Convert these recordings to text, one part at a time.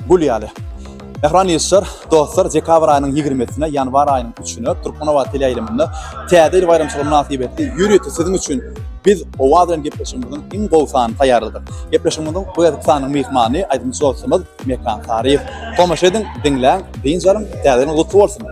Gül ýaly. Mähriban ildeşler, dostlar, dekabr aýynyň ýigrimisine, ýanwar aýynyň üçüne Türkmenobat teleýaýlymynda Täze ýyl baýramçylygy mynasybetli ýörite siziň üçin biz Owaz bilen gepleşigimiziň iň gowy sanyny taýýarladyk. Gepleşigimiziň bu gezekki sanynyň myhmany aýdymçy dostumyz Mekan Saryýew. Tomaşa ediň, diňläň, dynç alyň, Täze ýylyňyz gutly bolsun!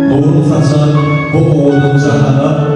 Nurun saçan bu owadan jahana.